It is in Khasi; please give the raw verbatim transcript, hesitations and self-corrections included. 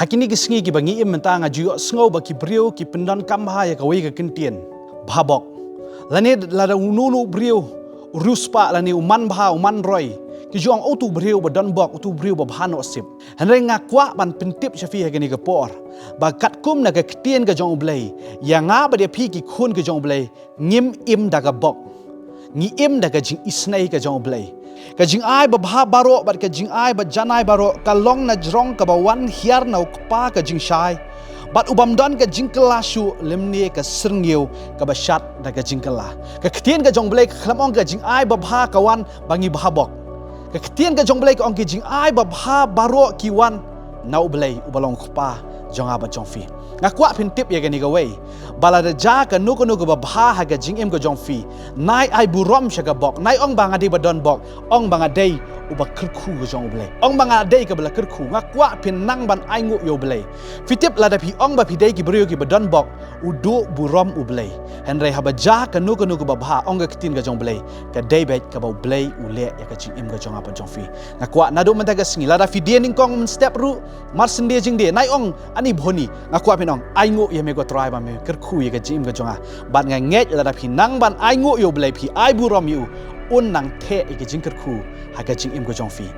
Ha kine ki sngi kiba ngi im mynta, nga ju ïohsngew ba ki briew ki pyndonkam bha ïa kawei ka kyntien, bha bok. Lane lada uno uno u briew, u riewspah lane u man bha, u man roi, ki ju ong, uto u briew ba don bok, uto u briew ba bha noh sip. Hynrei nga kwah ban pyntip sha phi ha kane ka por ba katkum na ka ktien ka jong U Blei, ïa nga bad ïa phi ki khun ka jong U Blei, ngim im da ka bok. Ngi im da ka jingisynei ka jong U Blei. Ka jingai babha baroh bad ka jingai bajanai baroh ka long na jrong kaba wan hiar na U Kpa ka jingshai, bad u bym don ka jingkylla shuh lymne ka syrngiew kaba shad da ka jingkylla. Ka ktien ka jong U Blei ka khlem ong ka jingai babha ka wan ba ngi bha bok. Ka ktien ka jong U Blei ka ong ki jingai babha baroh ki wan na U Blei uba long U Kpa jong nga bad jong phi. Nga kwah phin tip ïa kane kawei, ba lada jia kano kano kaba bha ha ka jingim ka jong phi, nai ai burom sha ka bok. Nai ong ba nga dei ba don bok, ong ba nga dei uba kyrkhu ka jong U Blei. Ong ba nga dei kaba la kyrkhu. Nga kwah phin nang ban ainguh ïa U Blei. Phi tip, lada phi ong ba phi dei ki briew kiba don bok, u duh burom U Blei. Hynrei haba jia kano kano kaba bha, ong ka ktien ka jong U Blei, ka dei beit kaba U Blei u leh ïa ka jingim ka jong nga bad jong phi. Nga kwah naduh mynta ka sngi, lada phi die nyngkong mynstep ruh, mar shen die jingdie, nai ong ani bhoni, nga kwah phin ong, ainguh ïa me ko Trai ba me kyrkhu ïa ka jingim ka jong nga. Bad nga ngeit lada phi nang ban ainguh ïa U Blei, phi ai burom ïa u, un nang theh ïa ka jingkyrkhu ha ka jingim ka jong phi.